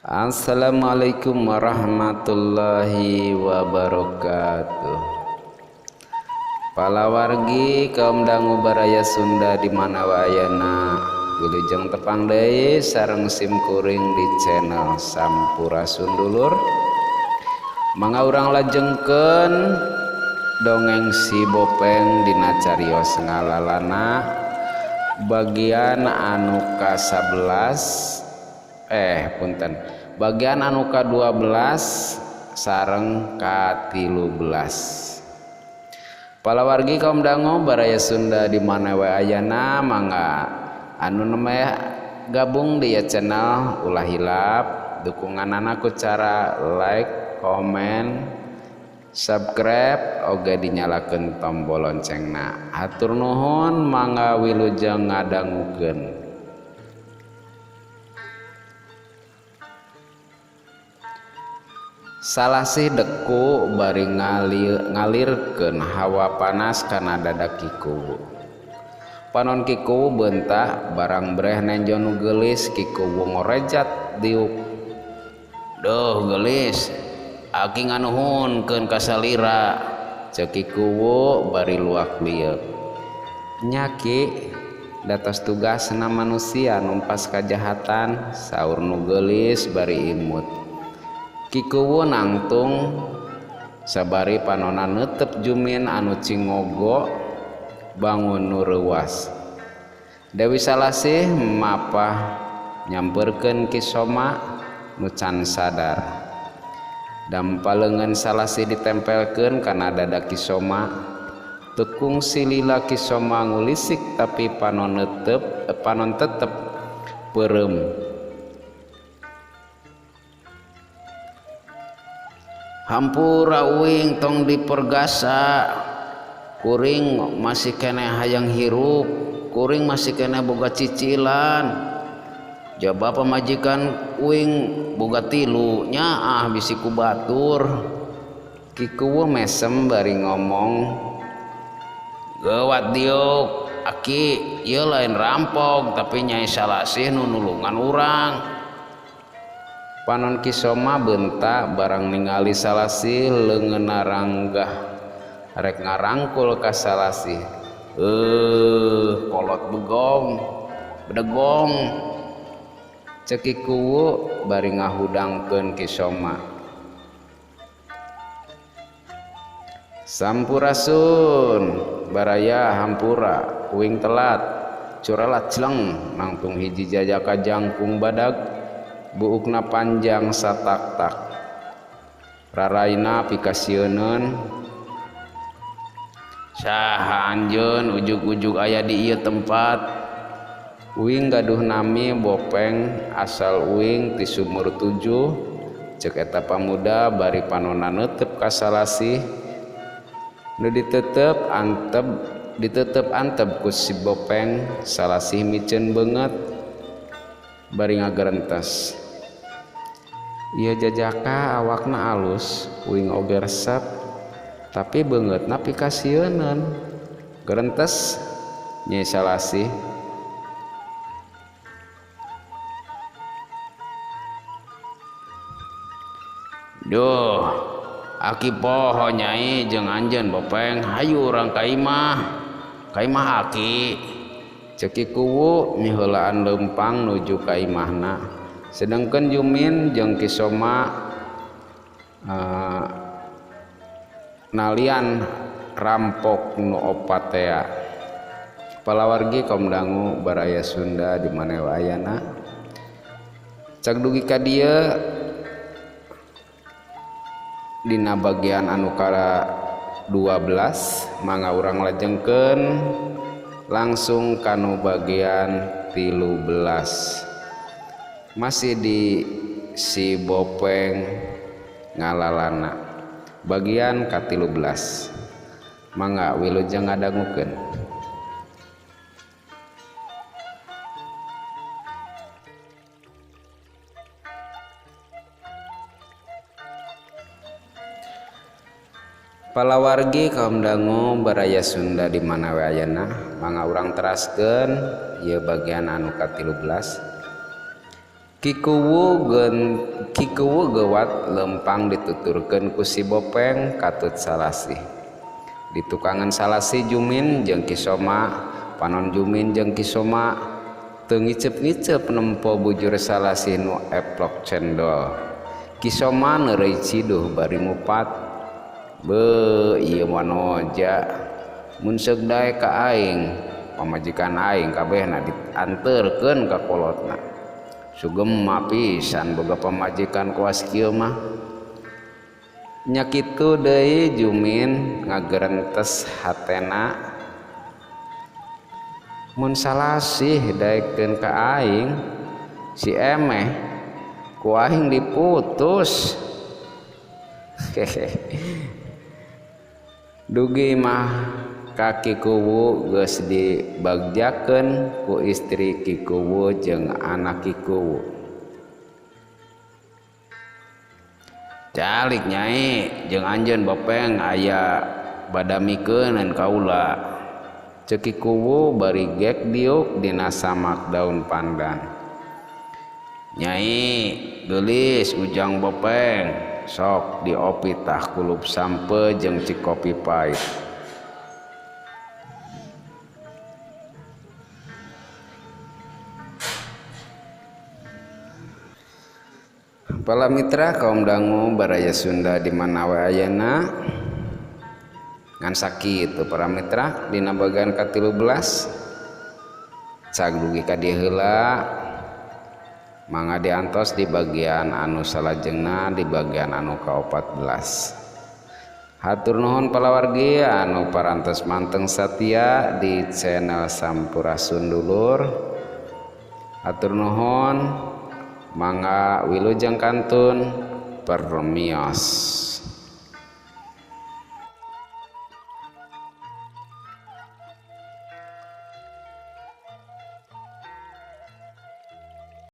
Assalamualaikum warahmatullahi wabarakatuh. Palawargi kaum dangu baraya Sunda di mana wayana, wilujeng tepang deui sareng sim kuring di channel Sampurasun dulur. Mangga urang lajengkeun dongeng si Bopeng dina carios ngalalana bagian anu ka-11 punten bagian anu ka-12 sareng ka-13. Palawargi kaum dangu baraya Sunda di mana wae ayana, mangga anu nemeh gabung di channel ulah hilap dukunganana ku cara like, komen, subscribe oge dinyalakeun tombol loncengna. Hatur nuhun, mangga wilujeng ngadangukeun. Salasih deku bari ngalirkeun hawa panas kana dada Ki Kuwu. Panon Ki Kuwu beunta barang breh nenjo nu geulis, Ki Kuwu ngorejat diuk. Duh geulis, aki nganuhunkeun ka salira, ceuk Ki Kuwu bari luak lieuk. Nya Ki, datos tugasna manusia numpas kajahatan, saur nu geulis bari imut. Ki Kuwu nangtung sabari panona neuteup jumin anu cingogo bangun nu reuwas. Dewi Salasih mapah nyamperkeun Ki Soma nu can sadar. Dampa leungeun Salasih ditempelkeun kana dada Ki Soma. Teu kungsi lila Ki Soma ngulisik tapi panon tetep peureum. Hampura uing tong dipergasa, kuring masih keneh hayang hirup, kuring masih keneh boga cicilan. Jaba pamajikan uing boga tilu, nyaah bisi ku batur. Ki Kuwu mesem bari ngomong, geuwat diuk aki, ieu lain rampok tapi Nyai Salasih nu nulungan urang. Panon Ki Soma beunta barang ningali Salasih leungeunna ranggah rek ngarangkul ka Salasih. Kolot begong, bedegong, ceuk Ki Kuwu bari ngahudangkeun Ki Soma. Sampurasun baraya hampura uing telat curalat jleng nangtung hiji jajaka jangkung badag buukna panjang satak-tak raraina pikasieuneun. Saha anjeun ujug-ujug aya di ieu tempat? Uing gaduh nami Bopeng, asal uing ti sumur 7, ceuk eta pamuda bari panona neuteup ka Salasih. Nu ditetep antep ku si Bopeng. Salasih miceun beungeut bari ngagerentes. Ieu jajaka awakna alus, uing oge resep, tapi beungeutna pikasieuneun. Gerentes Nyai Salasih. Duh, aki poho Nyai jeung anjeun Bopeng, hayu urang ka imah. Ka imah aki. Ceuk Ki Kuwu miheulaan leumpang nuju ka imahna. Sedengkeun Jumin jeung Ki Soma nalian rampok nu opat tea. Palawargi kaum dangu baraya Sunda di mana wae ayana. Cag dugi ka dieu dina bagian anu ka-12, mangga urang lajengkeun langsung kanu bagian 13. Masih di si Bopeng ngalalana bagian ka-13. Mangga wilujeng ngadangukeun. Palawargi kaum dangu baraya Sunda di mana wae ayana, mangga urang teraskeun ieu bagian anu ka-13. Ki Kuwu gewat lempang dituturkeun ku si Bopeng katut Salasih. Di tukangan Salasih Jumin jeung Ki Soma, panon Jumin jeung Ki Soma teu ngiceup-ngiceup nempo bujur Salasih nu eplok cendol. Ki Soma neureuy ciduh bari ngupat. Beuh ieu mah noja. Mun seug daek ka aing, pamajikan aing kabehna dianterkeun ka kolotna. Sugema pisan boga pamajikan kuas kieu mah. Nya kitu deui Jumin ngagerentes hatena. Mun Salasih daekeun ka aing, si emeh ku aing diputus. Dugi mah ka Ki Kuwu geus dibagjakeun ku istri Ki Kuwu jeung anak Ki Kuwu. Calik nyai jeung anjeun Bopeng aya badamikeunan kaula. Ceuk Ki Kuwu bari gek diuk dina samak daun pandan. Nyai geulis Ujang Bopeng sok diopi tah kulup sampe jeung cikopi pait. Para mitra kaum dangu baraya Sunda di mana wae ayana ngan sakitu para mitra dina bagian ka-13 cag dugi ka dieu heula mangga diantos di bagian anu salajengna di bagian anu ka-14. Hatur nuhun palawargi anu parantos manteng satia di channel Sampurasun Dulur. Hatur nuhun. Mangga wilujeng kantun permios.